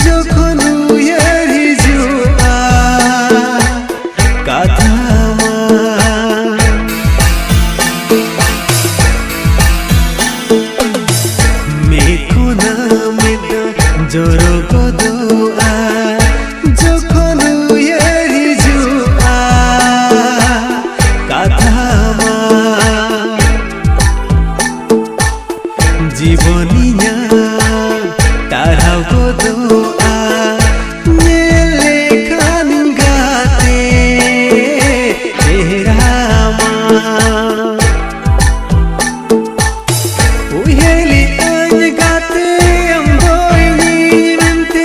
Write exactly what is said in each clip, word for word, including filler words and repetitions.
ᱡᱚᱠᱷᱚᱱ ᱩᱭᱦᱟᱹᱨ ᱦᱤᱡᱩᱜᱼᱟ ᱠᱟᱛᱷᱟ ᱢᱟ᱾ ᱢᱮᱫ ᱠᱷᱚᱱᱟᱜ ᱢᱮᱫ ᱡᱚᱨᱚ ᱜᱚᱫᱚᱜᱼᱟ ᱡᱚᱠᱷᱚᱱ ᱩᱭᱦᱟᱹᱨ ᱦᱤᱡᱩᱜᱼᱟ ᱠᱟᱛᱷᱟ ᱢᱟ᱾ ᱡᱤᱵᱚᱱ ᱤᱧᱟᱹᱜ ᱴᱟᱨᱦᱟᱣ ᱜᱚᱫᱚᱜᱼᱟ ᱧᱮᱞ ᱞᱮᱠᱷᱟᱱ ᱜᱟᱛᱮ ᱪᱮᱦᱨᱟ ᱢᱟ᱾ ᱩᱭᱦᱟᱹᱨ ᱞᱮᱫᱟᱹᱧ ᱜᱟᱛᱮ ᱟᱢ ᱫᱚ ᱤᱧᱤᱡ ᱢᱮᱱᱛᱮ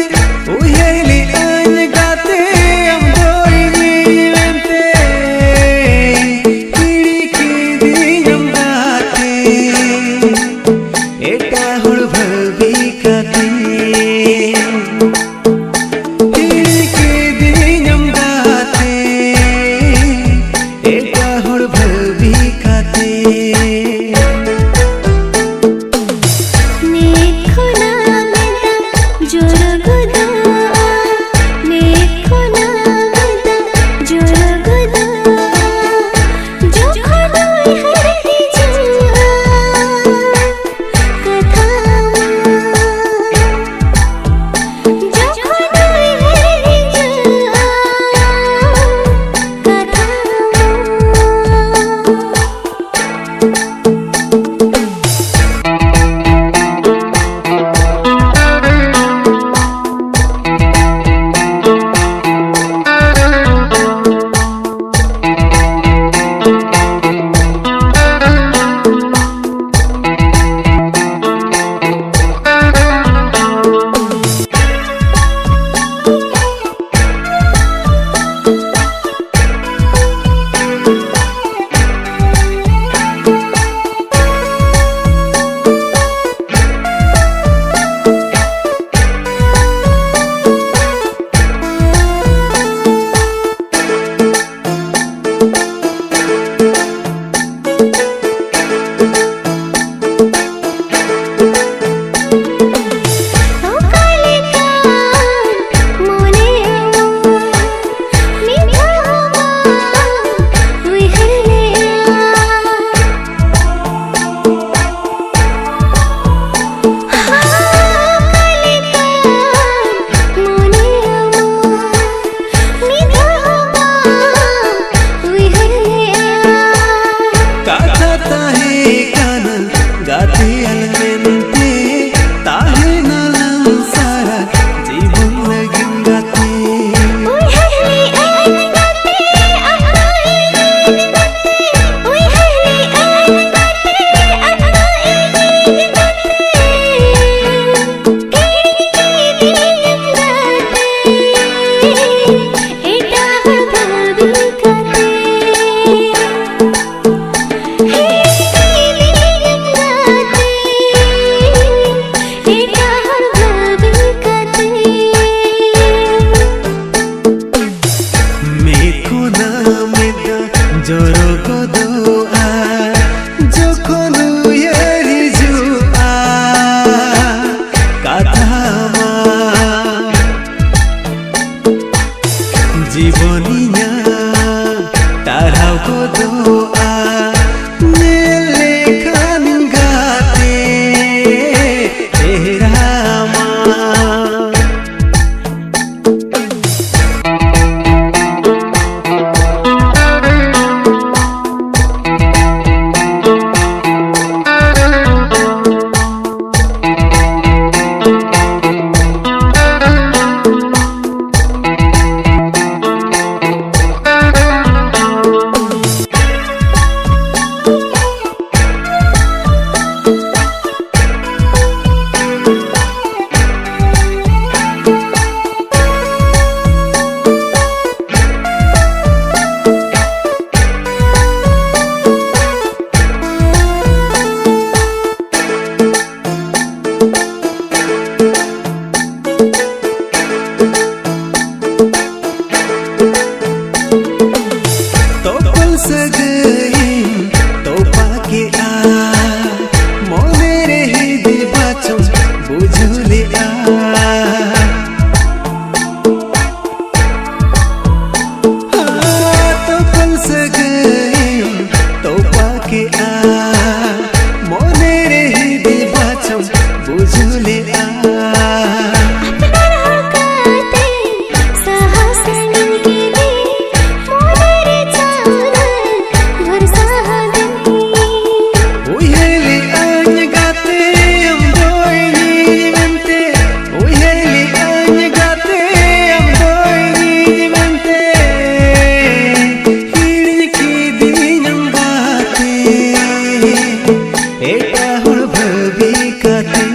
ᱠᱟᱛᱷᱟ ᱢᱟ᱾ ᱡᱤᱵᱚᱱ ᱤᱧᱟᱹᱜ ᱛᱟᱨᱦᱟᱣ ᱜᱚᱫᱚᱜᱼᱟ, ᱧᱮᱞ ᱞᱮᱠᱷᱟᱱ ᱜᱟᱛᱮ ᱪᱮᱦᱨᱟ ᱢᱟ᱾ ᱛᱚᱯᱚᱞ ᱥᱟᱹᱜᱟᱹᱭᱤᱧ ᱛᱚᱯᱟ ᱠᱮᱜᱼᱟ, ᱢᱚᱱᱮ ᱨᱮ ᱦᱤᱫᱤᱡ ᱵᱟᱪᱚᱧ ᱵᱩᱡᱷᱟᱹᱣ ᱞᱮᱜᱼᱟ᱾ ᱛᱚᱯᱚᱞ ᱥᱟᱹᱜᱟᱹᱭᱤᱧ ᱛᱚᱯᱟ ᱠᱮᱜᱼᱟ, ᱢᱚᱱᱮ ᱨᱮ ᱦᱤᱫᱤᱡ ᱵᱟᱪᱚᱧ ᱵᱩᱡᱷᱟᱹᱣ ᱞᱮᱜᱼᱟ᱾ ᱟᱯᱱᱟᱨ ᱦᱚᱸ ᱠᱟᱛᱮ ᱥᱟᱦᱟ ᱥᱟᱺᱜᱤᱧ ᱠᱮᱫᱮ, ᱢᱚᱱᱮ ᱨᱮ ᱪᱟᱣᱞᱮ ᱵᱷᱚᱨᱥᱟ ᱦᱟᱫᱮ᱾ ᱩᱭᱦᱟᱹᱨ ᱞᱮᱜᱼᱟᱹᱧ ᱜᱟᱛᱮ ᱟᱢ ᱫᱚ ᱤᱧᱤᱡ ᱢᱮᱱᱛᱮ, ᱩᱭᱦᱟᱹᱨ ᱞᱮᱜᱼᱟᱹᱧ ᱜᱟᱛᱮ ᱟᱢ ᱫᱚ ᱤᱧᱤᱡ ᱢᱮᱱᱛᱮ, ᱦᱤᱲᱤᱧ ᱠᱤᱫᱤᱧᱟᱢ ᱜᱟᱛᱮ ᱮᱴᱟᱜ ᱦᱚᱲ ᱵᱷᱟᱹᱵᱤ ᱠᱟᱛᱮ᱾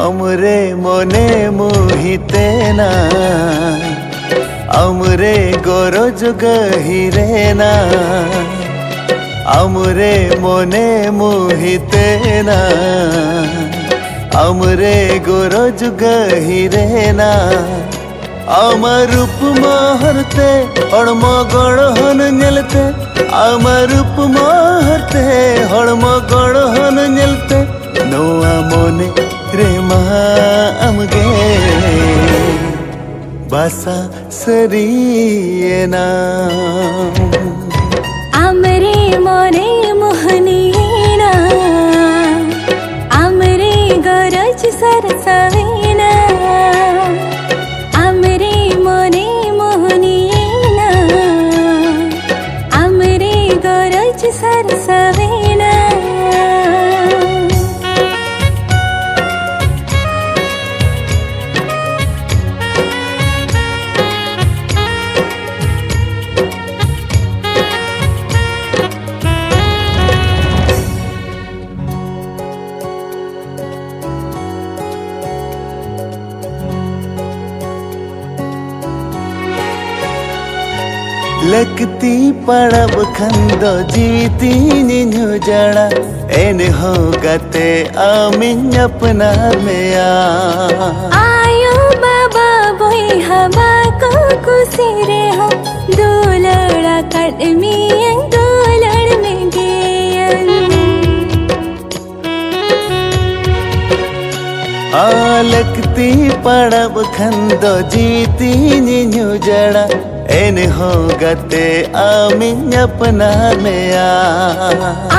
ᱟᱢᱨᱮ ᱢᱚᱱᱮ ᱢᱩᱦᱤᱛᱮᱱᱟ, ᱟᱢᱨᱮ ᱜᱚᱨᱚᱡᱽ ᱜᱟᱹᱦᱤᱨᱮᱱᱟ, ᱟᱢᱨᱮ ᱢᱚᱱᱮ ᱢᱩᱦᱤᱛᱮᱱᱟ, ᱟᱢᱨᱮ ᱜᱚᱨᱚᱡᱽ ᱜᱟᱹᱦᱤᱨᱮᱱᱟ᱾ ᱟᱢᱟᱜ ᱨᱩᱯ ᱢᱚᱦᱚᱨ ᱛᱮ ᱦᱚᱲᱢᱚ ᱜᱚᱲᱦᱚᱱ ᱧᱮᱞᱛᱮ, ᱟᱢᱟᱜ ᱨᱩᱯ ᱢᱚᱦᱚᱨ ᱛᱮ ᱦᱚᱲᱢᱚ ᱜᱚᱲᱦᱚᱱ ᱧᱮᱞᱛᱮ, ᱱᱚᱣᱟ ᱢᱚᱱᱮ ᱨᱮᱢᱟ ᱟᱢᱜᱮ ᱵᱟᱥᱟ ᱥᱟᱹᱨᱤᱭᱮᱱᱟᱢ᱾ ᱟᱢᱨᱮ ᱢᱚᱱᱮ ᱢᱳᱦᱱᱤᱭᱮᱱᱟ, ᱟᱢᱨᱮ ᱜᱚᱨᱚᱡᱽ ᱥᱟᱨᱥᱟᱣᱮᱱᱟ᱾ ᱟᱢᱨᱮ ᱢᱚᱱᱮ ᱢᱳᱦᱱᱤᱭᱮᱱᱟ, ᱟᱢᱨᱮ ᱜᱚᱨᱚᱡᱽ ᱥᱟᱨᱥᱟᱣᱮᱱᱟ᱾ ᱞᱟᱹᱠᱛᱤ ᱯᱟᱲᱟᱣ ᱠᱷᱟᱱ ᱫᱚ ᱡᱤᱣᱤ ᱛᱤᱧ ᱩᱡᱟᱲᱟ, ᱮᱱᱦᱚᱸ ᱜᱟᱛᱮ ᱟᱢᱤᱧ ᱟᱯᱱᱟᱨ ᱢᱮᱭᱟ᱾ ᱟᱭᱳ ᱵᱟᱵᱟ ᱵᱚᱭᱦᱟ ᱵᱟᱠᱚ ᱠᱩᱥᱤ ᱨᱮᱦᱚᱸ, ᱫᱩᱞᱟᱹᱲ ᱟᱠᱟᱫ ᱢᱤᱭᱟᱹᱧ ᱫᱩᱞᱟᱹᱲ ᱢᱮᱜᱮᱭᱟᱹᱧ᱾ ᱟ, ᱞᱟᱹᱠᱛᱤ ᱯᱟᱲᱟᱣ ᱠᱷᱟᱱ ᱫᱚ ᱡᱤᱣᱤ ᱛᱤᱧ ᱩᱡᱟᱲᱟ, ᱮᱱᱦᱚᱸ ᱜᱟᱛᱮ ᱟᱢᱤᱧ ᱟᱯᱱᱟᱨ ᱢᱮᱭᱟ᱾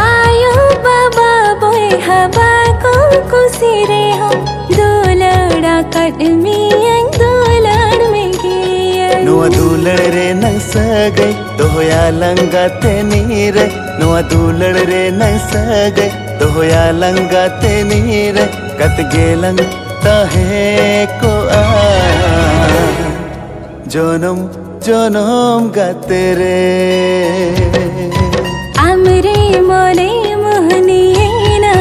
ᱟᱭᱳ ᱵᱟᱵᱟ ᱵᱚᱭᱦᱟ ᱵᱟᱠᱚ ᱠᱩᱥᱤ ᱨᱮᱦᱚᱸ, ᱫᱩᱞᱟᱹᱲ ᱟᱠᱟᱫ ᱢᱤᱭᱟᱹᱧ ᱫᱩᱞᱟᱹᱲ ᱢᱮᱜᱮᱭᱟᱹᱧ᱾ ᱱᱚᱣᱟ ᱫᱩᱞᱟᱹᱲ ᱨᱮᱱᱟᱝ ᱥᱟᱹᱜᱟᱹᱭ ᱫᱚᱦᱚᱭᱟ ᱞᱟᱝ ᱜᱟᱛᱮ ᱱᱤᱨᱟᱹᱭ, ᱱᱚᱣᱟ ᱫᱩᱞᱟᱹᱲ ᱨᱮᱱᱟᱝ ᱥᱟᱹᱜᱟᱹᱭ ᱫᱚᱦᱚᱭᱟ ᱞᱟᱝ ᱜᱟᱛᱮ ᱱᱤᱨᱟᱹᱭ, ᱜᱟᱛᱮ ᱜᱮᱞᱟᱝ ᱛᱟᱦᱮᱸ ᱠᱚᱜᱼᱟ ᱡᱚᱱᱚᱢ ᱡᱚᱱᱚᱢ ᱜᱟᱛᱮ ᱨᱮ᱾ ᱟᱢᱨᱮ ᱢᱚᱱᱮ ᱢᱳᱦᱱᱤᱭᱮᱱᱟ,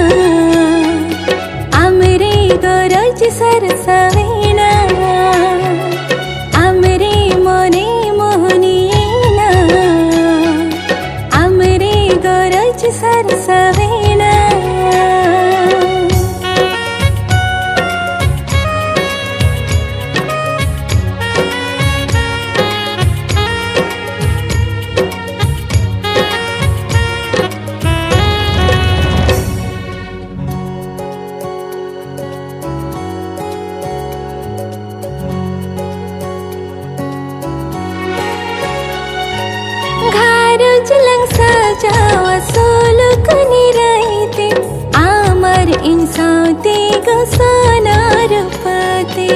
ᱟᱢᱨᱮ ᱜᱚᱨᱚ ᱥᱟᱨᱥᱟᱣᱮᱱᱟ, ᱟᱢᱨᱮ ᱢᱚᱱᱮ ᱢᱳᱦᱱᱤᱭᱮᱱᱟ, ᱟᱢᱨᱮ ᱜᱚᱨᱚᱡᱽ ᱥᱟᱨᱥᱟᱣᱮᱱᱟ᱾ ᱜᱷᱟᱨᱚᱸᱡᱽ ᱞᱟᱝ ᱥᱟᱡᱟᱣᱟ ᱥᱩᱞᱩᱠ ᱱᱤᱨᱟᱹᱭ ᱛᱮ, ᱟᱢ ᱟᱨ ᱤᱧ ᱥᱟᱶᱛᱮ ᱜᱚ ᱥᱚᱱᱟ ᱨᱩᱯᱟᱹ ᱛᱮ᱾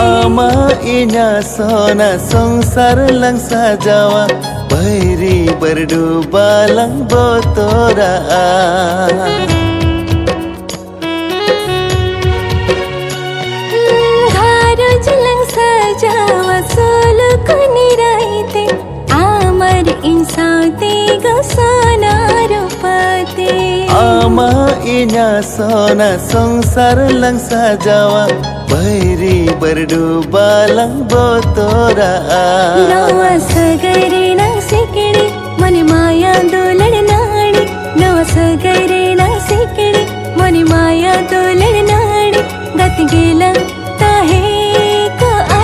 ᱟᱢᱟᱜ ᱤᱧᱟᱹᱜ ᱥᱚᱱᱟ ᱥᱚᱝᱥᱟᱨ ᱞᱟᱝ ᱥᱟᱡᱟᱣᱟ, ᱵᱟᱹᱭᱨᱤ ᱵᱟᱹᱨᱰᱩ ᱵᱟᱞᱟᱝ ᱵᱚᱛᱚᱨᱟᱜᱼᱟ᱾ ᱜᱷᱟᱨᱚᱸᱡᱽ ᱞᱟᱝ ᱥᱟᱡᱟᱣᱟ ᱥᱩᱞᱩᱠ ᱱᱤᱨᱟᱹᱭ ᱛᱮ, ᱟᱢ ᱟᱨ ᱤᱧ ᱥᱟᱶᱛᱮ ᱜᱚ ᱥᱚᱱᱟ ᱨᱩᱯᱟᱹ ᱛᱮ᱾ ᱟᱢᱟᱜ ᱤᱧᱟᱹᱜ ᱥᱚᱱᱟ ᱥᱚᱝᱥᱟᱨ ᱞᱟᱝ ᱥᱟᱡᱟᱣᱟ, ᱵᱟᱹᱭᱨᱤ ᱵᱟᱹᱨᱰᱩ ᱵᱟᱞᱟᱝ ᱵᱚᱛᱚᱨᱟᱜᱼᱟ᱾ ᱱᱚᱣᱟ ᱥᱟᱹᱜᱟᱹᱭ ᱨᱮᱱᱟᱝ ᱥᱤᱠᱲᱤ, ᱢᱚᱱᱮ ᱢᱟᱭᱟ ᱫᱩᱞᱟᱹᱲ ᱱᱟᱹᱲᱤ, ᱱᱚᱣᱟ ᱥᱟᱹᱜᱟᱹᱭ ᱨᱮᱱᱟᱝ ᱥᱤᱠᱲᱤ, ᱢᱚᱱᱮ ᱢᱟᱭᱟ ᱫᱩᱞᱟᱹᱲ ᱱᱟᱹᱲᱤ, ᱜᱟᱛᱮ ᱜᱮᱞᱟᱝ ᱛᱟᱦᱮᱸ ᱠᱚᱜᱼᱟ,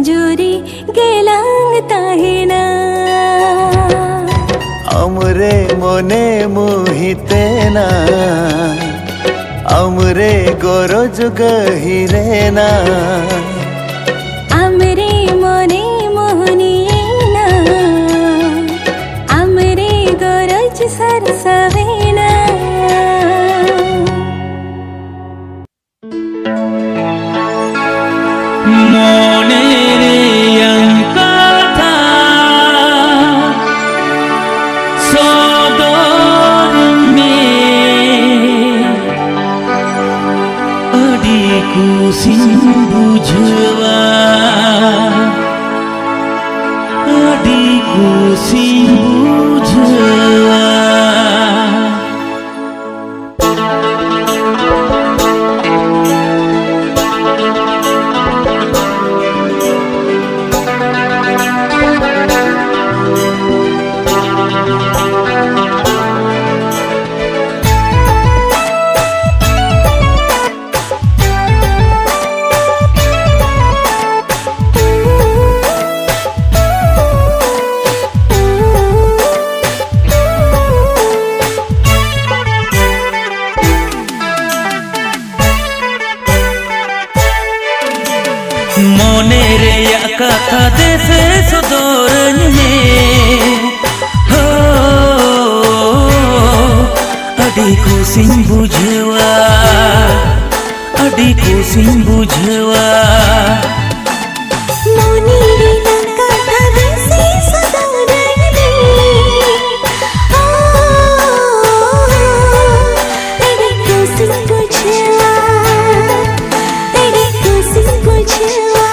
ᱡᱩᱨᱤ ᱜᱮᱞᱟᱝ ᱛᱟᱦᱮᱱᱟ᱾ ᱟᱢᱨᱮ ᱢᱚᱱᱮ ᱢᱩᱦᱤᱛᱮᱱᱟ, ᱟᱢᱨᱮ ᱜᱚᱨᱚᱡᱽ ᱜᱟᱹᱦᱤᱨᱮᱱᱟ᱾ ᱟᱢᱨᱮ ᱢᱚᱱᱮ ᱢᱳᱦᱱᱤᱭᱮᱱᱟ, ᱟᱢᱨᱮ ᱜᱚᱨᱚᱡᱽ ᱥᱟᱨᱥᱟᱣᱮᱱᱟ᱾ ᱢᱚᱱᱮ ᱨᱮᱭᱟᱝ ᱠᱟᱛᱷᱟ ᱥᱚᱫᱚᱨ ᱢᱮ, ᱟᱹᱰᱤ ᱠᱩᱥᱤᱧ ᱵᱩᱡᱷᱟᱹᱣᱟ, ᱟᱹᱰᱤ ᱠᱩᱥᱤᱧ ᱵᱩᱡᱷᱟᱹᱣᱟ᱾ ᱥᱮ ᱥᱚᱫᱚᱨᱟᱹᱧ ᱢᱮ᱾ ᱦᱳ, ᱟᱹᱰᱤ ᱠᱩᱥᱤᱧ ᱵᱩᱡᱷᱟᱹᱣᱟ, ᱟᱹᱰᱤ ᱠᱩᱥᱤᱧ ᱵᱩᱡᱷᱟᱹᱣᱟ᱾ ᱢᱚᱱᱮ ᱨᱮᱱᱟᱜ ᱠᱟᱛᱷᱟ ᱵᱮᱥᱤ ᱥᱚᱫᱚᱨᱟᱹᱧ ᱢᱮ᱾ ᱳ, ᱟᱹᱰᱤ ᱠᱩᱥᱤᱧ ᱵᱩᱡᱷᱟᱹᱣᱟ, ᱟᱹᱰᱤ ᱠᱩᱥᱤᱧ ᱵᱩᱡᱷᱟᱹᱣᱟ᱾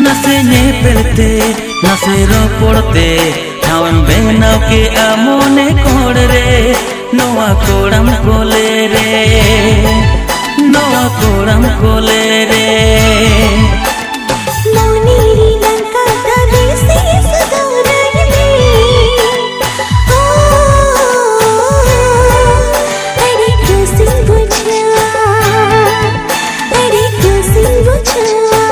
ᱱᱟᱥᱮ ᱧᱮᱯᱮᱞ ᱛᱮ, ᱱᱟᱥᱮ ᱨᱚᱯᱚᱲ ᱛᱮ, ᱴᱷᱟᱶᱮᱢ ᱵᱮᱱᱟᱣ ᱠᱮᱜᱼᱟ ᱢᱚᱱᱮ ᱠᱚᱬ ᱨᱮ᱾ ᱱᱚᱣᱟ ᱠᱚᱲᱟᱢ ᱠᱚᱞᱮ ᱨᱮ, ᱱᱚᱣᱟ ᱠᱚᱲᱟᱢ ᱠᱚᱞᱮ ᱨᱮ᱾ ᱢᱚᱱᱮ ᱨᱮᱱᱟᱜ ᱠᱟᱛᱷᱟ ᱵᱮᱥᱤ ᱥᱚᱫᱚᱨᱟᱹᱧ ᱢᱮ᱾ ᱳ, ᱟᱹᱰᱤ ᱠᱩᱥᱤᱧ ᱵᱩᱡᱷᱟᱹᱣᱟ, ᱟᱹᱰᱤ ᱠᱩᱥᱤᱧ ᱵᱩᱡᱷᱟᱹᱣᱟ᱾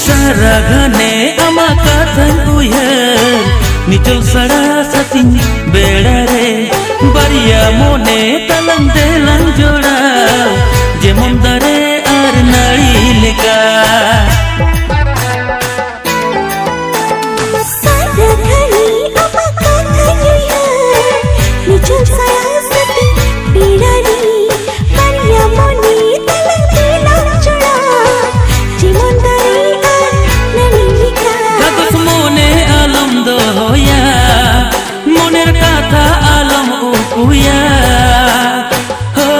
ᱥᱟᱨᱟ ᱜᱷᱟᱱᱮ ᱟᱢᱟᱜ ᱠᱟᱛᱷᱟᱧ ᱩᱭᱦᱟᱹᱨ, ᱱᱤᱪᱚᱞ ᱥᱟᱲᱟ ᱥᱟᱹᱛᱤᱧ ᱵᱮᱲᱟ ᱨᱮ, ᱵᱟᱨᱭᱟ ᱢᱚᱱᱮ ᱛᱟᱞᱟᱝ ᱫᱮᱞᱟᱝ ᱡᱚᱲᱟᱣ, ᱡᱮᱢᱚᱱ ᱫᱟᱨᱮ ᱟᱨ ᱱᱟᱹᱲᱤ ᱞᱮᱠᱟ᱾ ᱥᱟᱨᱟ ᱜᱷᱟᱹᱲᱤ ᱟᱢᱟᱜ ᱠᱟᱛᱷᱟᱧ ᱩᱭᱦᱟᱹᱨ, ᱱᱤᱪᱚᱞ ᱥᱟᱭᱟ ᱥᱟᱛᱮ ᱯᱮᱲᱟ ᱨᱮ, ᱵᱟᱨᱭᱟ ᱢᱚᱱᱮ ᱛᱟᱞᱟᱝ ᱛᱮᱞᱟᱝ ᱡᱚᱲᱟᱣ, ᱡᱮᱢᱚᱱ ᱫᱟᱨᱮ ᱟᱨ ᱱᱟᱹᱲᱤ ᱞᱮᱠᱟ᱾ ᱫᱷᱟᱫᱚᱥ ᱢᱚᱱᱮ ᱟᱞᱚᱢ ᱫᱚᱦᱚᱭᱟ, ᱢᱚᱱᱮᱨ ᱠᱟᱛᱷᱟ ᱟᱞᱚᱢ ᱩᱠᱩᱭᱟ᱾ ᱦᱳ,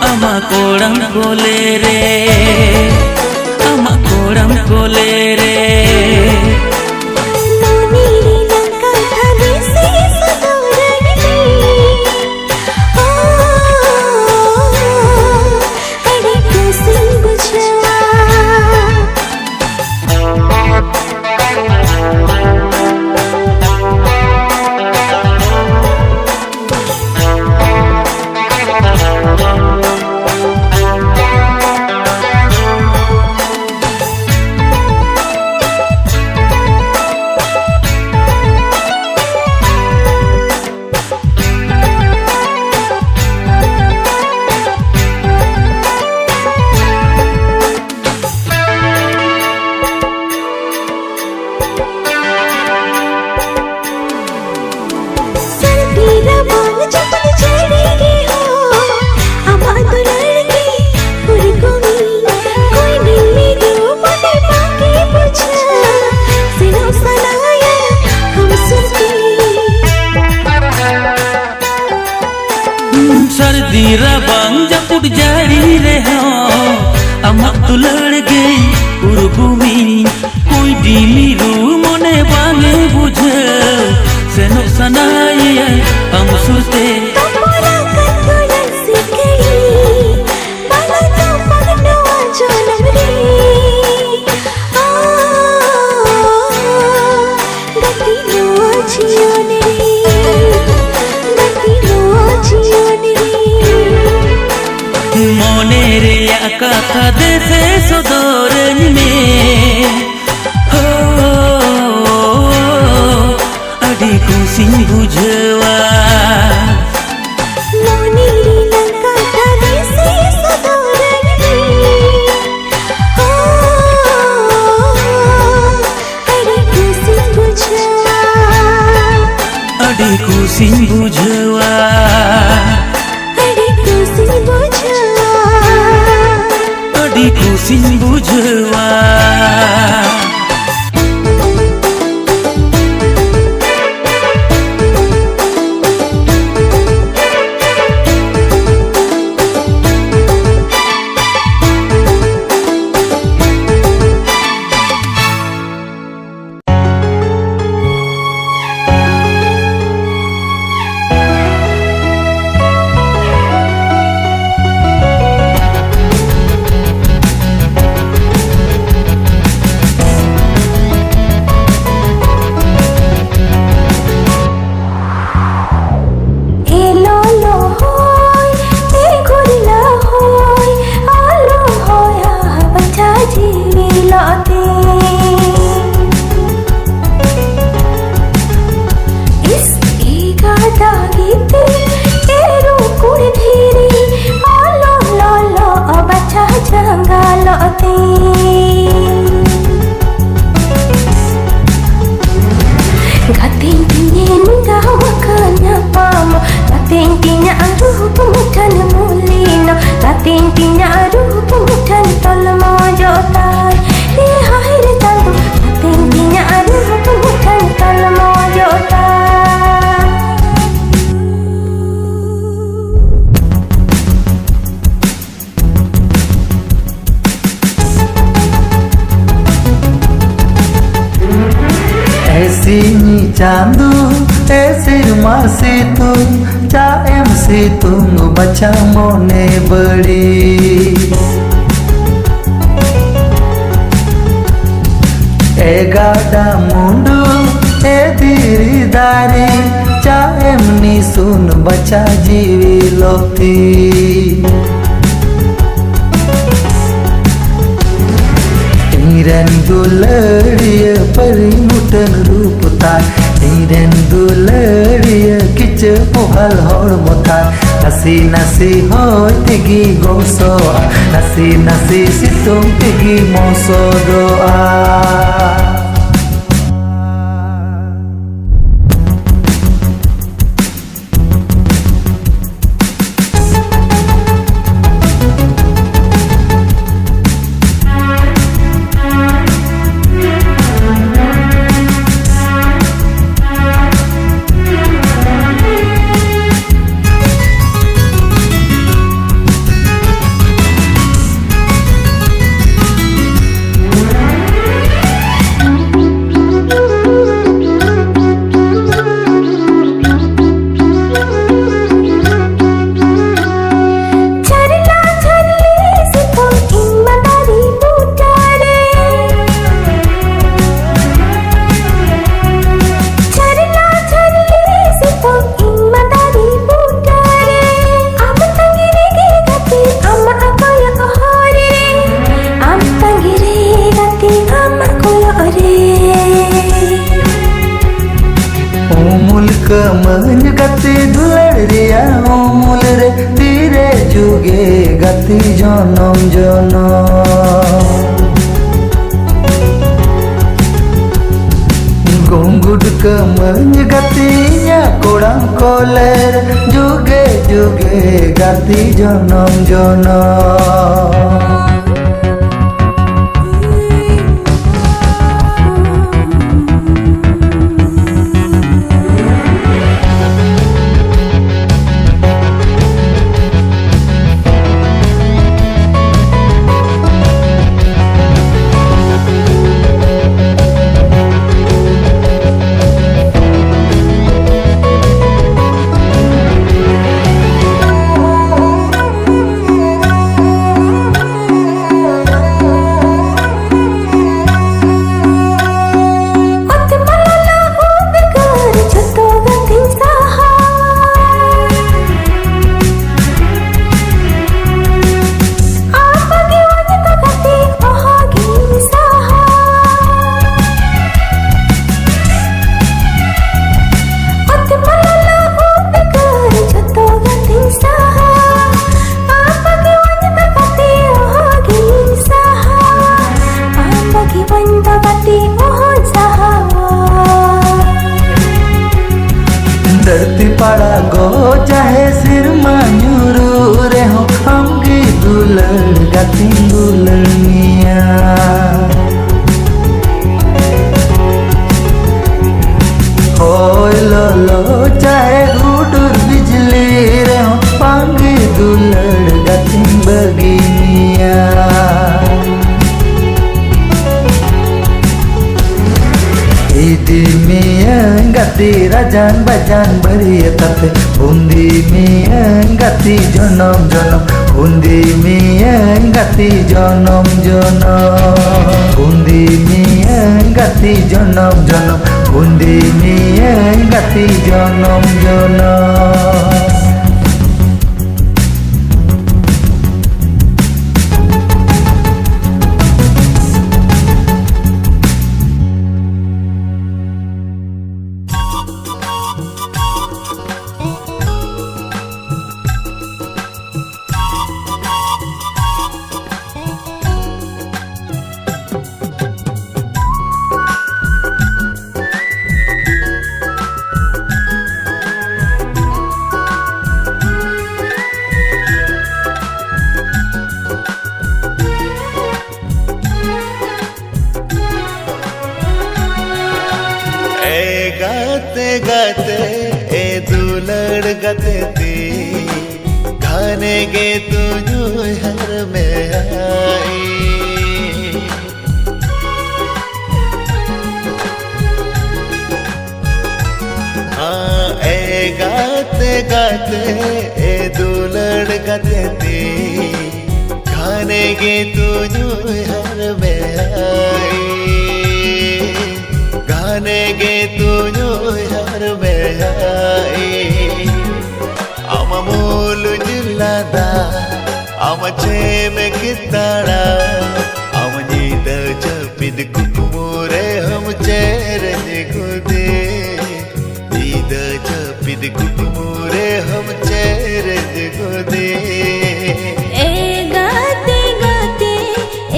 ᱟᱢᱟᱜ ᱠᱚᱲᱟᱢ ᱠᱚᱞᱮ ᱨᱮ, ᱟᱢᱟᱜ ᱠᱚᱲᱟᱢ ᱠᱚᱞᱮ ᱨᱮ᱾ ᱢᱚᱱᱮ ᱨᱮᱱᱟᱜ ᱠᱟᱛᱷᱟ ᱵᱮᱥᱤ ᱥᱚᱫᱚᱨᱟᱹᱧ ᱢᱮ᱾ ᱱᱟᱭᱟ ᱟᱢ ᱥᱩᱨᱛᱮ᱾ ᱛᱚᱯᱚᱞ ᱟᱠᱟᱱ ᱜᱚᱞᱟᱱ ᱥᱤᱠᱟᱹᱭ, ᱵᱟᱞᱟ ᱛᱟᱢ ᱵᱟᱝ ᱱᱚᱣᱟ ᱡᱚᱱᱚᱢ ᱨᱮ᱾ ᱟ, ᱜᱟᱛᱮ ᱱᱚᱣᱟ ᱡᱤᱭᱚᱱ ᱨᱮ, ᱜᱟᱛᱮ ᱱᱚᱣᱟ ᱡᱤᱭᱚᱱ ᱨᱮ᱾ ᱢᱚᱱᱮ ᱨᱮᱭᱟᱜ ᱠᱟᱛᱷᱟ ᱫᱮᱥᱮ ᱥᱚᱫᱚᱨᱟᱹᱧ ᱢᱮ᱾ ᱦᱳ, ᱟᱹᱰᱤ ᱠᱩᱥᱤᱧ ᱵᱩᱡᱷᱟᱹᱣᱟ᱾ ᱢᱚᱱᱮ ᱨᱮᱱᱟᱜ ᱠᱟᱛᱷᱟ ᱫᱮᱥᱮ ᱥᱚᱫᱚᱨᱟᱹᱧ ᱢᱮ᱾ ᱦᱳ, ᱟᱹᱰᱤ ᱠᱩᱥᱤᱧ ᱵᱩᱡᱷᱟᱹᱣᱟ᱾ ᱟᱹᱰᱤ ᱠᱩᱥᱤᱧ ᱵᱩᱡᱷᱟᱹᱣᱟ᱾ ᱟᱹᱰᱤ ᱠᱩᱥᱤᱧ ᱵᱩᱡᱷᱟᱹᱣᱟ᱾ ᱟᱹᱰᱤ ᱠᱩᱥᱤᱧ ᱵᱩᱡᱷᱟᱹᱣᱟ᱾ ᱮ ᱞᱚᱞᱚ ᱦᱚᱭ, ᱮ ᱜᱷᱩᱨᱞᱟᱹ ᱦᱚᱭ, ᱟᱞᱚᱢ ᱦᱚᱭᱟ ᱵᱟᱪᱷᱟ ᱡᱤᱣᱤ ᱞᱚᱜ ᱛᱮ᱾ ᱤᱥ, ᱤ ᱜᱟᱰᱟ ᱜᱤᱛᱤᱞ, ᱮ ᱨᱩᱠᱩᱲ ᱫᱷᱤᱨᱤ, ᱟᱞᱚᱢ ᱞᱚᱞᱚᱜ ᱵᱟᱪᱷᱟ ᱡᱟᱸᱜᱟ ᱞᱚᱜ ᱛᱮ᱾ ᱜᱟᱛᱮᱧ ᱛᱤᱧᱮ ᱱᱮᱰᱟ ᱟᱠᱟᱱ ᱧᱟᱯᱟᱢ, ᱜᱟᱛᱮᱧ ᱛᱤᱧᱟᱜ ᱨᱩᱯ ᱢᱩᱴᱷᱟᱹᱱ ᱢᱩᱞᱤᱱ, ᱜᱟᱛᱮᱧ ᱛᱤᱧᱟᱜ ᱨᱩᱯ ᱢᱩᱴᱷᱟᱹᱱ ᱛᱚᱞᱢᱚᱡᱚᱜ ᱛᱟᱭ᱾ ᱮ ᱦᱟᱭ ᱨᱮ ᱪᱟᱸᱫᱚ, ᱜᱟᱛᱮᱧ ᱛᱤᱧᱟᱜ ᱨᱩᱯ ᱢᱩᱴᱷᱟᱹᱱ ᱛᱚᱞᱢᱚᱡᱚᱜ ᱛᱟᱭ᱾ ᱮ ᱥᱤᱧ ᱪᱟᱸᱫᱚ, ᱮ ᱥᱮᱨᱢᱟ ᱥᱤᱛᱩᱝ, ᱪᱟ ᱮᱢ ᱥᱤᱛᱩᱝ ᱵᱟᱪᱷᱟ ᱢᱚᱱᱮ ᱵᱟᱹᱲᱤᱡ᱾ ᱮ ᱜᱟᱰᱟ ᱢᱩᱸᱰᱩ, ᱮ ᱫᱷᱤᱨᱤ ᱫᱟᱨᱮ, ᱪᱟ ᱮᱢ ᱱᱤᱥᱩᱱ ᱵᱟᱪᱷᱟ ᱡᱤᱣᱤ ᱞᱚᱛᱤ᱾ ᱤᱧᱨᱮᱱ ᱫᱩᱞᱟᱹᱲᱤᱭᱟᱹ ᱯᱟᱹᱨᱤ ᱢᱩᱴᱟᱹᱱ ᱨᱩᱯ ᱛᱟᱭ, ᱤᱧᱨᱮᱱ ᱫᱩᱞᱟᱹᱲᱤᱭᱟᱹ ᱠᱤᱪᱟᱹ ᱯᱚᱦᱟᱞ ᱦᱚᱲᱢᱚ ᱛᱟᱭ᱾ ᱱᱟᱥᱮ ᱱᱟᱥᱮ ᱦᱚᱭ ᱛᱮᱜᱮ ᱜᱚᱥᱚᱜᱼᱟ, ᱱᱟᱥᱮ ᱱᱟᱥᱮ ᱥᱤᱛᱩᱝ ᱛᱮᱜᱮ ᱢᱚᱥᱚᱫᱚᱜᱼᱟ᱾ ᱡᱷᱟᱨᱞᱟ ᱡᱷᱟᱨᱞᱤ ᱥᱤᱛᱩᱝ ᱤᱧ ᱢᱟ ᱫᱟᱨᱮ ᱵᱩᱴᱟᱹ ᱨᱮ᱾ ᱡᱷᱟᱨᱞᱟ ᱡᱷᱟᱨᱞᱤ ᱥᱤᱛᱩᱝ ᱤᱧ ᱢᱟ ᱫᱟᱨᱮ ᱵᱩᱴᱟᱹ ᱨᱮ᱾ ᱟᱢ ᱛᱟᱺᱜᱤ ᱨᱮᱜᱮ ᱜᱟᱛᱮ ᱟᱢᱟᱜ ᱠᱚᱭᱚᱜ ᱦᱚᱨ ᱨᱮ᱾ ᱟᱢ ᱛᱟᱺᱜᱤ ᱨᱮ ᱜᱟᱛᱮ ᱟᱢᱟᱜ ᱠᱚᱭᱚᱜ ᱨᱮ᱾ ᱩᱢᱩᱞ ᱠᱟᱹᱢᱟᱹᱧ ᱜᱟᱛᱮ ᱫᱩᱞᱟᱹᱲ ᱨᱮᱭᱟᱜ ᱩᱢᱩᱞ ᱨᱮ, ᱛᱤᱨᱮ ᱡᱩᱜᱮ ᱜᱟᱛᱮ ᱡᱚᱱᱚᱢ ᱡᱚᱱᱚᱢ᱾ ᱜᱩᱸᱜᱩᱴ ᱠᱟᱹᱢᱟᱹᱧ ᱜᱟᱛᱮ ᱤᱧᱟᱹᱜ ᱠᱚᱲᱟᱢ ᱠᱚᱞᱮ ᱨᱮ, ᱡᱩᱜᱮ ᱡᱩᱜᱮ ᱜᱟᱛᱮ ᱡᱚᱱᱚᱢ ᱡᱚᱱᱚᱢ᱾ ᱫᱷᱟᱹᱨᱛᱤ ᱯᱟᱲᱟ ᱜᱚ ᱪᱟᱦᱮ ᱥᱮᱨᱢᱟ ᱧᱩᱨᱩ ᱨᱮᱦᱚᱸ, ᱟᱢᱜᱮ ᱫᱩᱞᱟᱹᱲ ᱜᱟᱛᱮᱧ ᱫᱩᱞᱟᱹᱲ ᱢᱮᱭᱟ᱾ ᱦᱚᱭ ᱞᱚᱞᱚ ᱪᱟᱦᱮ ᱦᱩᱰᱩᱨ ᱵᱤᱡᱽᱞᱤ ᱨᱮᱦᱚᱸ, ᱵᱟᱝᱜᱮ ᱫᱩᱞᱟᱹᱲ ᱜᱟᱛᱮᱧ ᱵᱟᱹᱜᱤ ᱢᱮᱭᱟ᱾ ᱤᱫᱤ ᱢᱤᱭᱟᱹᱧ ᱜᱟᱛᱮ ᱨᱟᱡᱟᱱ ᱵᱟᱡᱟᱱ ᱵᱟᱹᱨᱭᱟᱹᱛ ᱟᱛᱮ, ᱩᱱᱫᱤ ᱢᱤᱭᱟᱹᱧ ᱜᱟᱛᱮ ᱡᱚᱱᱚᱢ ᱡᱚᱱᱚᱢ, ᱩᱱᱫᱤ ᱢᱤᱭᱟᱹᱧ ᱜᱟᱛᱮ ᱡᱚᱱᱚᱢ ᱡᱚᱱᱚᱢ, ᱩᱱᱫᱤ ᱢᱤᱭᱟᱹᱧ ᱜᱟᱛᱮ ᱡᱚᱱᱚᱢ ᱡᱚᱱᱚᱢ, ᱩᱱᱫᱤ ᱢᱤᱭᱟᱹᱧ ᱜᱟᱛᱮ ᱡᱚᱱᱚᱢ ᱡᱚᱱᱚᱢ᱾ ᱮ ᱜᱟᱛᱮ ᱜᱟᱛᱮ, ᱮ ᱫᱩᱞᱟᱹᱲ ᱜᱟᱛᱮ ᱛᱤᱧ, ᱜᱷᱟᱱᱮ ᱜᱮ ᱛᱩᱧ ᱩᱭᱦᱟᱹᱨ ᱢᱮᱭᱟ ᱤᱧ᱾ ᱦᱟᱸ, ᱮ ᱜᱟᱛᱮ ᱜᱟᱛᱮ, ᱮ ᱫᱩᱞᱟᱹᱲ ᱜᱟᱛᱮ ᱛᱤᱧ, ᱜᱷᱟᱱᱮ ᱜᱮ ᱛᱩᱧ ᱩᱭᱦᱟᱹᱨ ᱢᱮᱭᱟ ᱤᱧ, ᱜᱷᱟᱱᱮ ᱜᱮ ᱛᱩᱧ ᱩᱭᱦᱟᱹᱨ ᱢᱮᱭᱟ ᱤᱧ᱾ ᱟᱢ ᱢᱩᱞᱩᱡ ᱞᱟᱸᱫᱟ, ᱟᱢ ᱪᱮᱢᱮᱠ ᱛᱟᱲᱟᱢ, ᱟᱢ ᱧᱤᱫᱟᱹ ᱡᱟᱹᱯᱤᱫ ᱠᱩᱠᱢᱩ ᱨᱮᱦᱚᱸᱢ ᱪᱮᱨᱮᱡ ᱜᱚᱫᱮ᱾ ᱧᱤᱫᱟᱹ ᱡᱟᱹᱯᱤᱫ ᱠᱩᱠᱢᱩ ᱨᱮᱦᱚᱸᱢ ᱪᱮᱨᱮᱡ ᱜᱚᱫᱮ᱾ ᱮ ᱜᱟᱛᱮ ᱜᱟᱛᱮ,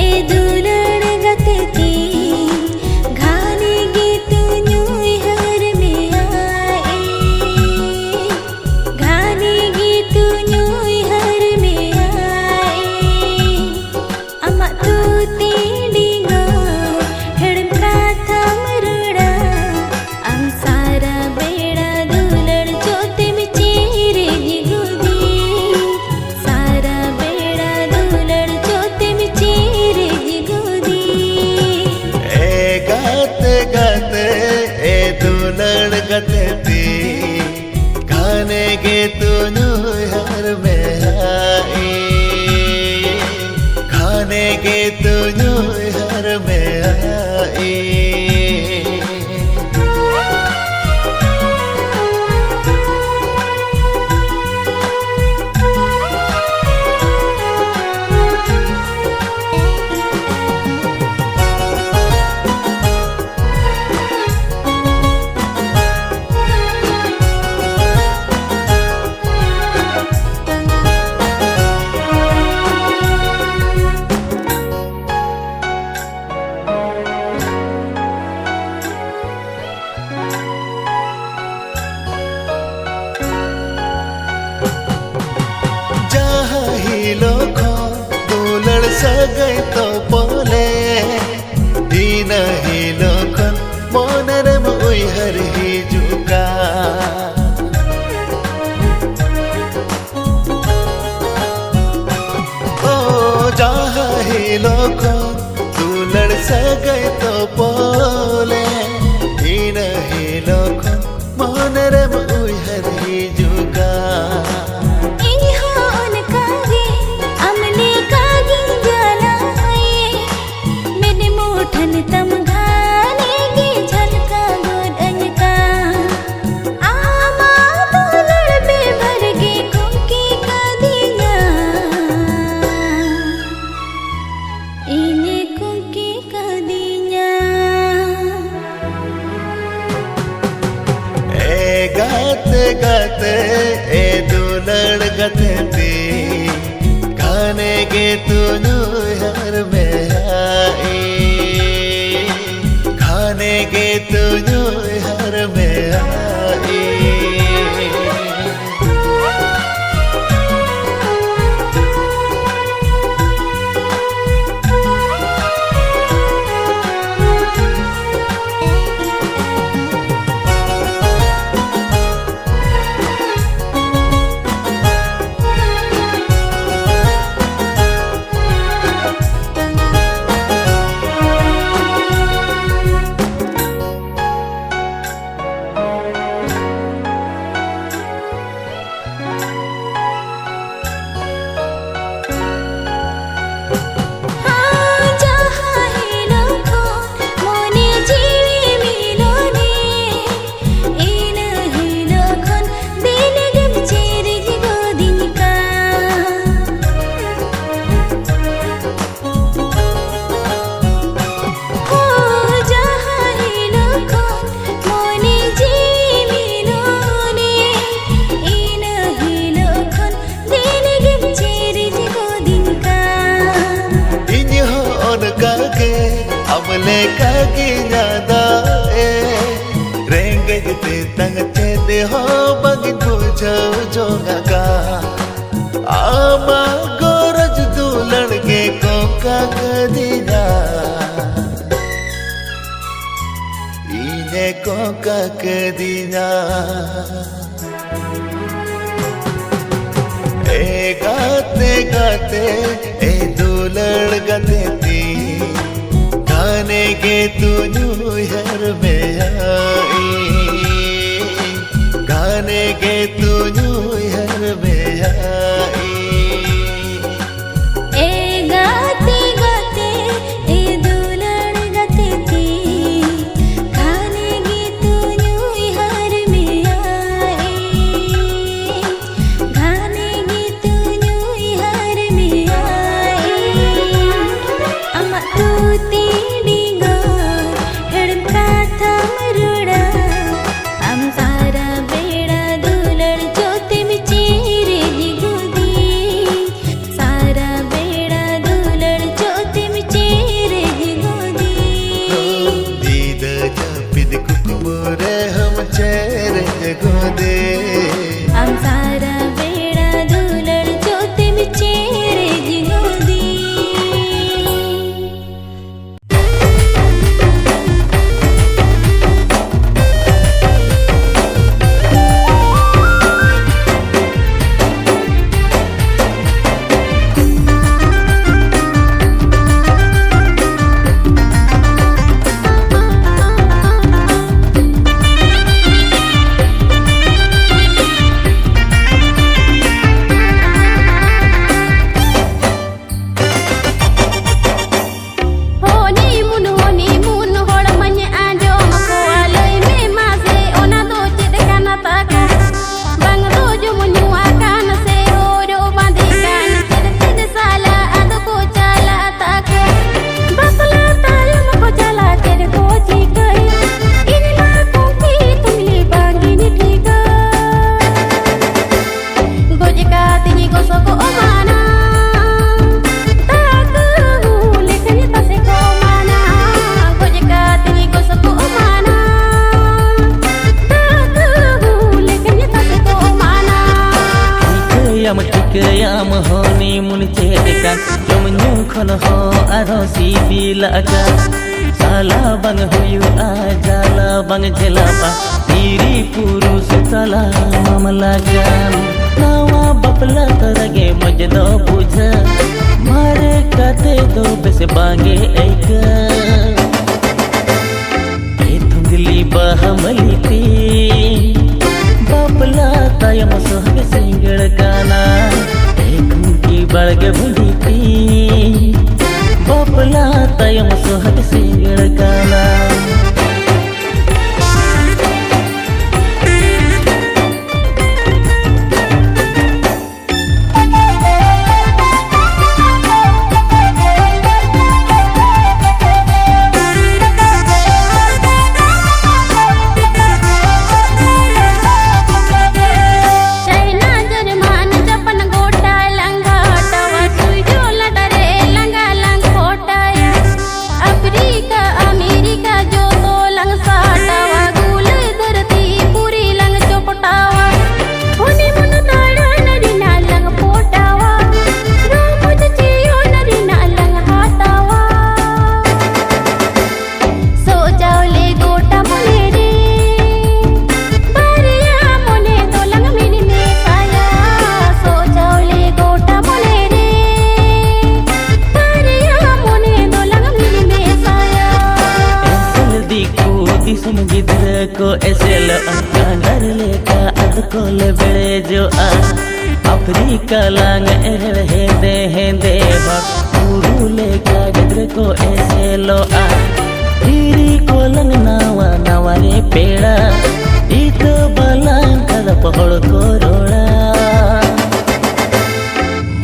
ᱮ ᱫᱩᱞᱟᱹᱲ ᱜᱟᱛᱮ ᱛᱤᱧ, ᱥᱟᱹᱜᱟᱹᱭ ᱛᱚᱯᱚᱞᱮ ᱫᱤᱱ ᱦᱤᱞᱳᱜ ᱠᱷᱚᱱ ᱢᱚᱱᱮ ᱨᱮᱢ ᱩᱭᱦᱟᱹᱨ ᱦᱤᱡᱩᱜ ᱠᱟᱱ᱾ ᱚ, ᱡᱟᱦᱟᱸ ᱦᱤᱞᱳᱜ ᱠᱷᱚᱱ ᱫᱩᱞᱟᱹᱲ ᱥᱟᱹᱜᱟᱹᱭ ᱛᱚᱯᱚᱞᱮ ᱫᱤᱱ ᱦᱤᱞᱳᱜ ᱠᱷᱚᱱ ᱢᱚᱱᱮ ᱨᱮᱢ ᱩᱭᱦᱟᱹᱨ ᱦᱤᱡᱩᱜ ᱠᱟᱱ᱾ ᱤᱧ ᱦᱚᱸ ᱚᱱᱠᱟ ᱜᱮ ᱟᱢ ᱞᱮᱠᱟ ᱜᱤᱧ ᱡᱟᱞᱟᱭ᱾ ᱢᱮᱫ ᱢᱩᱴᱷᱟᱹᱱ ᱛᱟᱢ ᱜᱷᱟᱱᱮ ᱜᱮ ᱡᱷᱟᱞᱠᱟ ᱜᱚᱫ ᱟᱹᱧ ᱠᱟᱱ᱾ ᱟᱢᱟᱜ ᱫᱩᱞᱟᱹᱲ ᱵᱮᱵᱷᱟᱨ ᱜᱮ ᱠᱚᱝᱠᱤ ᱠᱟᱫᱤᱧᱟ᱾ ᱤᱧᱮ ᱠᱚᱝᱠᱤ ᱠᱟᱫᱤᱧᱟ᱾ ᱮ ᱜᱟᱛᱮ ᱜᱟᱛᱮ, ᱮ ᱫᱩᱞᱟᱹᱲ ᱜᱟᱛᱮ ᱛᱤᱧ, ᱜᱷᱟᱱᱮ ᱜᱮ ᱛᱩᱧ ᱩᱭᱦᱟᱹᱨ ᱢᱮᱭᱟ ᱤᱧ, ᱜᱷᱟᱱᱮ ᱜᱮ ᱛᱩᱧ ᱩᱭᱦᱟᱹᱨ ᱢᱮᱭᱟ ᱤᱧ᱾ ᱦᱳ, ᱡᱟᱦᱟᱸ ᱦᱤᱞᱳᱜ ᱠᱷᱚᱱ ᱢᱚᱱᱮ ᱡᱤᱣᱤ ᱢᱤᱞᱚᱱᱮ, ᱤᱱᱟᱹ ᱦᱤᱞᱳᱜ ᱠᱷᱚᱱ ᱫᱤᱱ ᱜᱮᱢ ᱪᱮᱨᱮᱡ ᱜᱚᱫᱤᱧ ᱠᱟᱱ᱾ ᱤᱧ ᱦᱚᱸ ᱚᱱᱠᱟ ᱜᱮ ᱟᱢ ᱞᱮᱠᱟ ᱜᱤᱧ ᱟᱫᱟ ᱮ, ᱨᱮᱸᱜᱮᱡ ᱛᱮᱛᱟᱝ ᱪᱮᱫ ᱦᱚᱸ ᱵᱟᱝᱤᱧ ᱵᱩᱡᱷᱟᱹᱣ ᱡᱚᱝ ᱟᱠᱟᱫ᱾ ᱟᱢᱟᱜ ᱜᱚᱨᱚᱡᱽ ᱫᱩᱞᱟᱹᱲ ᱜᱮ ᱠᱚ ᱦᱮᱸ ᱠᱚ ᱠᱟᱠᱫᱤᱧᱟ᱾ ᱮ ᱜᱟᱛᱮ ᱜᱟᱛᱮ, ᱮ ᱫᱩᱞᱟᱹᱲ ᱜᱟᱛᱮ ᱛᱤᱧ, ᱜᱷᱟᱱᱮ ᱜᱮ ᱛᱩᱧ ᱩᱭᱦᱟᱹᱨ ᱢᱮᱭᱟ ᱤᱧ, ᱜᱷᱟᱱᱮ ᱜᱮ ᱛᱩᱧ ᱩᱭᱦᱟᱹᱨ ᱢᱮᱭᱟ ᱤᱧ᱾ ᱮ ᱜᱟᱛᱮ ᱜᱟᱛᱮ, ᱮ ᱫᱩᱞᱟᱹᱲ ᱜᱟᱛᱮ ᱛᱤᱧ, ᱜᱷᱟᱱᱮ ᱜᱮ ᱛᱩᱧ ᱩᱭᱦᱟᱹᱨ ᱢᱮᱭᱟ ᱤᱧ, ᱜᱷᱟᱱᱮ ᱜᱮ ᱛᱩᱧ ᱩᱭᱦᱟᱹᱨ ᱢᱮᱭᱟ ᱤᱧ᱾ ᱟᱢᱟᱜ ᱛᱩᱛᱤ ᱰᱤᱸᱜᱚᱨ ᱦᱮᱲᱮᱢ ᱠᱟᱛᱷᱟᱢ ᱨᱚᱲᱟ, ᱟᱢ ᱥᱟᱨᱟ ᱵᱮᱲᱟ ᱫᱩᱞᱟᱹᱲ ᱪᱚᱜ ᱛᱮᱢ ᱪᱮᱨᱮᱡ ᱜᱚᱫᱤᱧ, ᱥᱟᱨᱟ ᱵᱮᱲᱟ ᱫᱩᱞᱟᱹᱲ ᱪᱚᱜ ᱛᱮᱢ ᱪᱮᱨᱮᱡ ᱜᱚᱫᱤᱧ᱾ ᱧᱤᱫᱟᱹ ᱡᱟᱹᱯᱤᱫ ᱠᱩᱠᱢᱩ ᱨᱮᱦᱚᱸᱢ ᱪᱮᱨᱮᱡ ᱜᱚᱫᱮ᱾ ᱟᱢ ᱥᱟᱨᱟ ᱵᱮᱲᱟ ᱫᱩᱞᱟᱹᱲ ᱪᱚᱜ ᱛᱮᱢ ᱪᱮᱨᱮᱡ ᱜᱚᱫᱤᱧ᱾ ᱦᱚᱱᱤᱢᱩᱱ, ᱦᱚᱱᱤᱢᱩᱱ ᱦᱚᱲ ᱢᱟᱧ ᱟᱸᱡᱚᱢ ᱠᱚᱣᱟ, ᱞᱟᱹᱭ ᱢᱮ ᱢᱟᱥᱮ ᱚᱱᱟ ᱫᱚ ᱪᱮᱫ ᱠᱟᱱᱟ ᱛᱟᱠᱚ? ᱵᱟᱝ ᱫᱚ ᱡᱚᱢ ᱧᱩ ᱟᱠᱟᱱ ᱥᱮ ᱦᱚᱨᱚᱜ ᱵᱟᱸᱫᱮ ᱠᱟᱱ, ᱪᱮᱫ ᱪᱮᱫ ᱥᱟᱞᱟᱜ ᱟᱫᱚ ᱠᱚ ᱪᱟᱞᱟᱜ ᱛᱟᱠᱚ? ᱵᱟᱯᱞᱟ ᱛᱟᱭᱚᱢ ᱠᱚ ᱪᱟᱞᱟᱜ ᱪᱮᱫ ᱠᱚ ᱪᱤᱠᱟᱹᱭᱟ? ᱤᱧ ᱢᱟ ᱠᱩᱝᱠᱤ ᱛᱩᱢᱞᱤ ᱵᱟᱝ ᱤᱧ ᱴᱷᱤᱠᱟ᱾ ᱜᱚᱡ ᱠᱟᱛᱮᱧ ᱜᱚᱥᱚ ᱠᱚᱜ ᱢᱟᱱᱟ, ᱫᱟᱜ ᱦᱩ ᱞᱮᱠᱟᱧ ᱛᱟᱥᱮ ᱠᱚᱜ ᱢᱟᱱᱟ᱾ ᱜᱚᱡ ᱠᱟᱛᱮᱧ ᱜᱚᱥᱚ ᱠᱚᱜ ᱢᱟᱱᱟ, ᱫᱟᱜ ᱦᱩ ᱞᱮᱠᱟᱧ ᱛᱟᱥᱮ ᱠᱚᱜ ᱢᱟᱱᱟ᱾ ᱴᱷᱤᱠᱟᱹᱭᱟᱢ, ᱴᱷᱤᱠᱟᱹᱭᱟᱢ, ᱦᱚᱱᱤᱢᱩᱱ ᱪᱮᱫ ᱠᱟᱱ, ᱡᱚᱢ ᱧᱩ ᱠᱷᱚᱱ ᱦᱚᱸ ᱟᱨᱦᱚᱸ ᱥᱤᱵᱤᱞᱟᱜ ᱠᱟᱱ᱾ ᱥᱟᱞᱟ ᱵᱟᱝ ᱦᱩᱭᱩᱜᱼᱟ, ᱡᱟᱞᱟ ᱵᱟᱝ ᱡᱷᱮᱞᱟᱣᱟ, ᱛᱤᱨᱤ ᱯᱩᱨᱩᱥ ᱛᱟᱞᱟ ᱢᱟᱢᱞᱟ ᱠᱟᱱ᱾ ᱱᱟᱣᱟ ᱵᱟᱯᱞᱟ ᱛᱚᱨᱟ ᱜᱮ ᱢᱚᱡᱽ ᱫᱚ ᱵᱩᱡᱷᱟᱹᱜ, ᱢᱟᱨᱮ ᱠᱟᱛᱮ ᱫᱚ ᱵᱮᱥ ᱵᱟᱝ ᱜᱮ ᱟᱹᱭᱠᱟᱹᱜ᱾ ᱮ ᱫᱷᱩᱸᱫᱽᱞᱤ ᱵᱟᱦᱟ ᱢᱟᱹᱞᱤ ᱛᱤᱧ, ᱵᱟᱯᱞᱟ ᱛᱟᱭᱚᱢ ᱥᱚᱦᱟᱜ ᱥᱤᱸᱜᱟᱹᱲ ᱠᱟᱱᱟ᱾ ᱮ ᱠᱷᱩᱱᱴᱤ ᱵᱟᱲᱜᱮ ᱵᱩᱰᱷᱤ ᱛᱤᱧ, ᱵᱟᱯᱞᱟ ᱛᱟᱭᱚᱢ ᱥᱚᱦᱟᱜ ᱥᱤᱸᱜᱟᱹᱲ ᱠᱟᱱᱟ᱾ ᱪᱟᱭᱱᱟ ᱡᱟᱨᱢᱟᱱ ᱡᱟᱯᱟᱱ ᱜᱚᱴᱟ ᱞᱟᱝ ᱜᱷᱟᱴᱟᱣᱟ, ᱥᱩᱭᱡᱟᱨᱞᱮᱱᱰ ᱨᱮ ᱞᱟᱝᱜᱟ ᱞᱟᱝ ᱠᱚᱴᱟᱭᱟ᱾ ᱟᱯᱷᱨᱤᱠᱟ ᱟᱢᱮᱨᱤᱠᱟ ᱡᱚᱛᱚ ᱞᱟᱝ ᱥᱟᱴᱟᱣᱟ, ᱜᱩᱞᱟᱹ ᱫᱷᱟᱹᱨᱛᱤ ᱯᱩᱨᱤ ᱞᱟᱝ ᱪᱚᱯᱴᱟᱣᱟ᱾ ᱦᱚᱱᱤᱢᱩᱱ ᱫᱟᱬᱟᱱ ᱨᱮᱱᱟᱜ ᱞᱟᱝ ᱯᱚᱴᱟᱣᱟ, ᱨᱚᱢᱚᱡᱽ ᱡᱤᱭᱚᱱ ᱨᱮᱱᱟᱜ ᱞᱟᱝ ᱦᱟᱛᱟᱣᱟ᱾ ᱥᱚᱜ ᱪᱟᱣᱞᱮ ᱜᱚᱴᱟ ᱢᱚᱱᱮ ᱨᱮ, ᱵᱟᱨᱭᱟ ᱢᱚᱱᱮ ᱫᱚᱞᱟᱝ ᱢᱤᱞ ᱢᱮᱥᱟᱭᱟ᱾ ᱥᱚᱜ ᱪᱟᱣᱞᱮ ᱜᱚᱴᱟ ᱢᱚᱱᱮ ᱨᱮ, ᱵᱟᱨᱭᱟ ᱢᱚᱱᱮ ᱫᱚᱞᱟᱝ ᱢᱤᱞ ᱢᱮᱥᱟᱭᱟ᱾ ᱮᱥᱮᱞ ᱫᱤᱠᱩ ᱫᱤᱥᱚᱢ ᱜᱤᱫᱽᱨᱟᱹ ᱠᱚ ᱮᱥᱮᱞᱚᱜᱼᱟ, ᱠᱟᱸᱰᱟᱨ ᱞᱮᱠᱟ ᱟᱫᱚ ᱠᱚ ᱞᱮᱵᱲᱮᱡᱚᱜᱼᱟ᱾ ᱟᱯᱷᱨᱤᱠᱟ ᱞᱟᱝ ᱮᱨᱮᱲ ᱦᱮᱸᱫᱮ ᱦᱮᱸᱫᱮ ᱦᱚᱲ, ᱵᱩᱨᱩ ᱞᱮᱠᱟ ᱜᱤᱫᱽᱨᱟᱹ ᱠᱚ ᱮᱥᱮᱞᱚᱜᱼᱟ᱾ ᱦᱤᱨᱤ ᱠᱚ ᱞᱟᱝ ᱱᱟᱣᱟ ᱱᱟᱣᱟ ᱨᱮ ᱯᱮᱲᱟ, ᱤᱛᱟᱹ ᱵᱟᱞᱟᱝ ᱠᱷᱟᱨᱟᱯ ᱦᱚᱲ ᱠᱚ ᱨᱚᱲᱟ᱾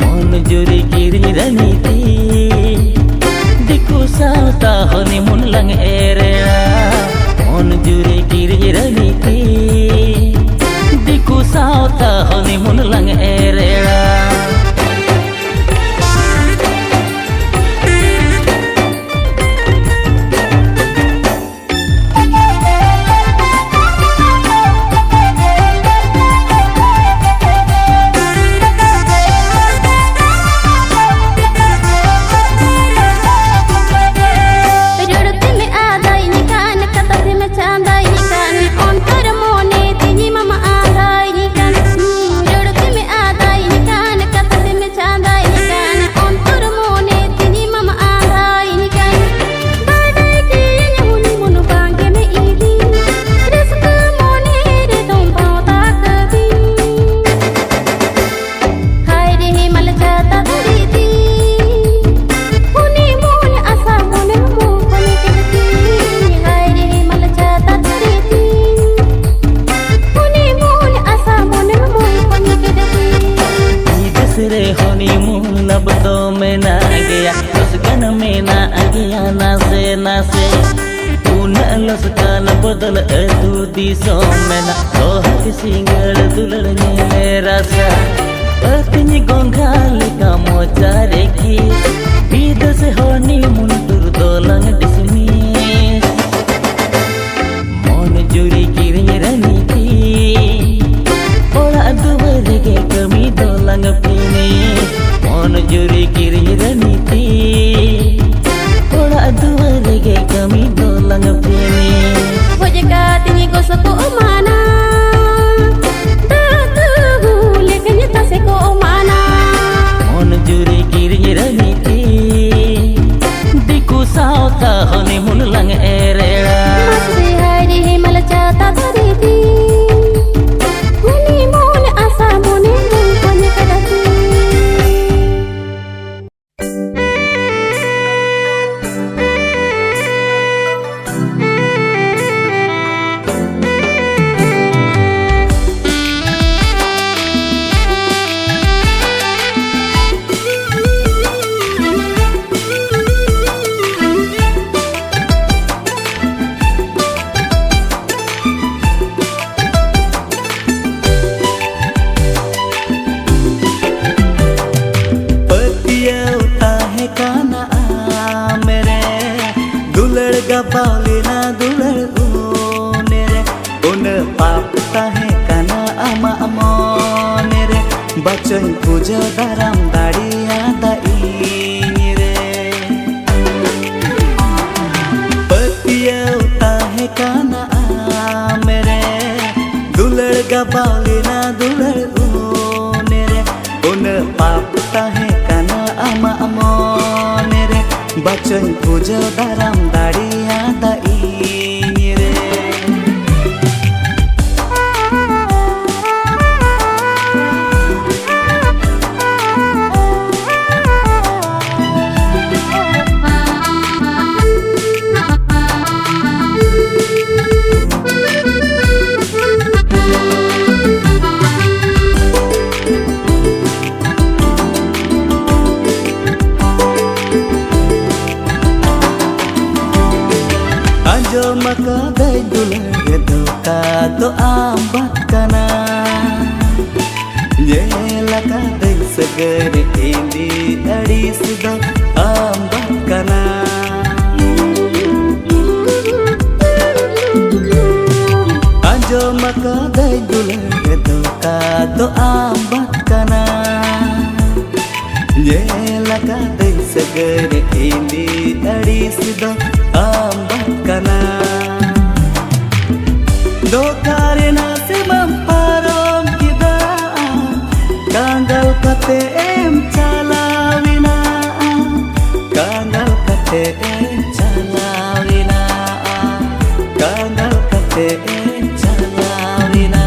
ᱢᱚᱱ ᱡᱩᱨᱤ ᱠᱤᱨᱤᱧ ᱨᱟᱹᱱᱤᱛᱤ, ᱫᱤᱠᱩ ᱥᱟᱶᱛᱟ ᱦᱚᱱᱤᱢᱩᱱ ᱞᱟᱝ ᱮᱨᱮᱲᱟ᱾ ᱢᱚᱱ ᱡᱩᱨᱤ ᱠᱤᱨᱤᱧ ᱨᱟᱹᱱᱤᱛᱤ, ᱫᱤᱠᱩ ᱥᱟᱶᱛᱟ ᱦᱚᱱᱤᱢᱩᱱ ᱞᱟᱝ ᱮᱨᱮᱲᱟ᱾ ᱨᱚᱲ ᱛᱮᱢ ᱟᱫᱟᱭ ᱤᱧ ᱠᱟᱱ ᱠᱟᱛᱷᱟ ᱛᱮᱢ ᱪᱟᱸᱫᱟᱭ᱾ ᱞᱚᱥᱠᱟᱱ ᱵᱚᱫᱚᱞ ᱟᱹᱛᱩ ᱫᱤᱥᱚᱢ ᱢᱮᱱᱟᱜ᱾ ᱥᱚᱦᱟᱜ ᱥᱤᱸᱜᱟᱹᱲ ᱫᱩᱞᱟᱹᱲ ᱧᱮᱞᱮ ᱨᱟᱥᱟ, ᱟᱹᱛᱤᱧ ᱜᱚᱸᱜᱷᱟ ᱞᱮᱠᱟ ᱢᱚᱪᱟ ᱨᱮ ᱠᱤᱥ᱾ ᱵᱤᱫᱮᱥ ᱦᱚᱱᱤᱢᱩᱱ ᱴᱩᱨ ᱫᱚ ᱞᱟᱝ ᱰᱤᱥᱢᱤᱥ᱾ ᱢᱚᱱ ᱡᱩᱨᱤ ᱠᱤᱨᱤᱧ ᱨᱮ ᱱᱤᱛᱤ, ᱚᱲᱟᱜ ᱫᱩᱣᱟᱹᱨ ᱨᱮᱜᱮ ᱠᱟᱹᱢᱤ ᱫᱚ ᱞᱟᱝ ᱯᱤᱱᱤᱥ᱾ ᱢᱚᱱ ᱡᱩᱨᱤ ᱠᱤᱨᱤᱧ ᱨᱮ ᱱᱤᱛᱤ, ᱚᱲᱟᱜ ᱫᱩᱣᱟᱹᱨ ᱨᱮᱜᱮ ᱠᱟᱹᱢᱤ ᱫᱚ ᱞᱟᱝ ᱯᱤᱱᱤᱥ᱾ ᱜᱚᱡ ᱠᱟᱛᱤᱧ ᱜᱚᱥᱚ ᱠᱚ ᱮᱢᱟᱱᱟ, ᱫᱟᱜ ᱛᱩᱵᱩ ᱞᱮᱠᱟᱧ ᱛᱟᱥᱮ ᱠᱚ ᱮᱢᱟᱱᱟ᱾ ᱢᱚᱱ ᱡᱩᱨᱤ ᱠᱤᱨᱤᱧ ᱨᱮ ᱱᱤᱛᱤ, ᱫᱤᱠᱩ ᱥᱟᱶᱛᱟ ᱦᱚᱱᱤᱢᱩᱱ ᱞᱟᱝ ᱮᱨᱮᱲᱟ᱾ ᱢᱟᱥᱮ ᱦᱟᱭ ᱨᱮ ᱦᱮᱢᱟᱞ ᱪᱟᱛᱟ ᱫᱟᱨᱮ ᱫᱤ, ᱦᱚᱱᱤᱢᱩᱱ ᱟᱥᱟ ᱢᱚᱱᱮ ᱢᱩᱱ ᱠᱚᱧᱮ ᱠᱟᱫᱟ ᱛᱤ᱾ ᱯᱟᱹᱛᱭᱟᱹᱣ ᱛᱟᱦᱮᱸ ᱠᱟᱱᱟ ᱟᱢ ᱨᱮ, ᱫᱩᱞᱟᱹᱲ ᱜᱟᱵᱟᱣ ᱞᱮᱱᱟ ᱫᱩᱞᱟᱹᱲ ᱩᱱ ᱨᱮ᱾ ᱩᱱᱟᱹᱜ ᱯᱟᱯ ᱛᱟᱦᱮᱸ ᱠᱟᱱᱟ ᱟᱢᱟᱜ ᱢᱚᱱᱮ ᱨᱮ, ᱵᱟᱪᱚᱧ ᱯᱩᱡᱟᱹ ᱫᱟᱨᱟᱢ ᱫᱟᱲᱮᱭᱟᱫᱟ ᱤᱧ ᱨᱮ᱾ ᱯᱟᱹᱛᱭᱟᱹᱣ ᱛᱟᱦᱮᱸ ᱠᱟᱱᱟ ᱟᱢ ᱨᱮ, ᱫᱩᱞᱟᱹᱲ ᱜᱟᱵᱟᱣ ᱞᱮᱱᱟ ᱫᱩᱞᱟᱹᱲ ᱩᱱ ᱨᱮ᱾ ᱩᱱᱟᱹᱜ ᱯᱟᱯ ᱛᱟᱦᱮᱸ ᱠᱟᱱᱟ ᱟᱢᱟᱜ ᱢᱚᱱᱮ ᱨᱮ, ᱵᱟᱪᱚᱧ ᱯᱩᱡᱟᱹ ᱫᱟᱨᱟᱢ ᱫᱟᱲᱮᱭᱟᱫᱟ ᱤᱧ ᱨᱮ᱾ ᱫᱟᱹᱭ ᱫᱩᱞᱟᱹᱲ ᱨᱮ ᱫᱷᱳᱠᱟ ᱫᱚ ᱟᱢ ᱵᱟᱫ ᱠᱟᱱᱟ᱾ ᱧᱮᱞ ᱟᱠᱟᱫᱟᱹᱧ ᱥᱟᱹᱜᱟᱹᱭ ᱨᱮ ᱤᱧ ᱟᱹᱲᱤᱥ ᱫᱚ ᱟᱢ ᱵᱟᱫ ᱠᱟᱱᱟ᱾ ᱟᱸᱡᱚᱢ ᱟᱠᱟᱫᱟᱹᱧ ᱫᱩᱞᱟᱹᱲ ᱨᱮ ᱫᱷᱳᱠᱟ ᱫᱚ ᱟᱢ ᱵᱟᱫ ᱠᱟᱱᱟ᱾ ᱧᱮᱞ ᱟᱠᱟᱫᱟᱹᱧ ᱥᱟᱹᱜᱟᱹᱭ ᱨᱮ ᱤᱧ ᱟᱹᱲᱤᱥ ᱫᱚ ᱟᱢ ᱵᱟᱫ ᱠᱟᱱᱟ᱾ ᱫᱷᱳᱠᱟ ᱨᱮᱱᱟᱜ ᱥᱤᱢᱟᱹᱢ ᱯᱟᱨᱚᱢ ᱠᱮᱫᱟ, ᱠᱟᱸᱜᱟᱞ ᱠᱟᱛᱮ ᱮᱢ ᱪᱟᱞᱟᱣ ᱮᱱᱟ᱾ ᱠᱟᱸᱜᱟᱞ ᱠᱟᱛᱮ ᱮᱢ ᱪᱟᱞᱟᱣ ᱮᱱᱟ᱾ ᱠᱟᱸᱜᱟᱞ ᱠᱟᱛᱮ ᱮᱢ ᱪᱟᱞᱟᱣ ᱮᱱᱟ᱾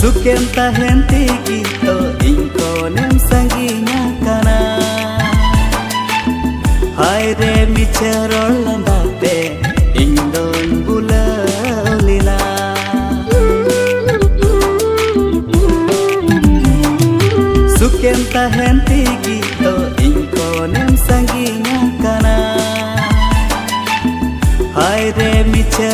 ᱥᱩᱠᱮᱢ ᱛᱟᱦᱮᱱ ᱛᱮᱜᱮ ᱛᱚ ᱤᱧ ᱠᱷᱚᱱᱮᱢ ᱥᱟᱺᱜᱤᱧ ᱟᱠᱟᱱᱟ᱾ ᱦᱟᱭ ᱨᱮ ᱢᱤᱪᱷᱟᱹ ᱨᱚᱲ ᱞᱟᱸᱫᱟ ᱛᱮ ᱤᱧ ᱫᱚᱧ ᱵᱩᱞᱟᱹᱣ ᱞᱮᱱᱟ᱾ ᱥᱩᱠᱮᱢ ᱛᱟᱦᱮᱱ ᱛᱮᱜᱮ ᱛᱚ ᱤᱧ ᱠᱷᱚᱱᱮᱢ ᱥᱟᱺᱜᱤᱧ ᱟᱠᱟᱱᱟ᱾ ᱦᱟᱭ ᱨᱮ ᱢᱤᱪᱷᱟᱹ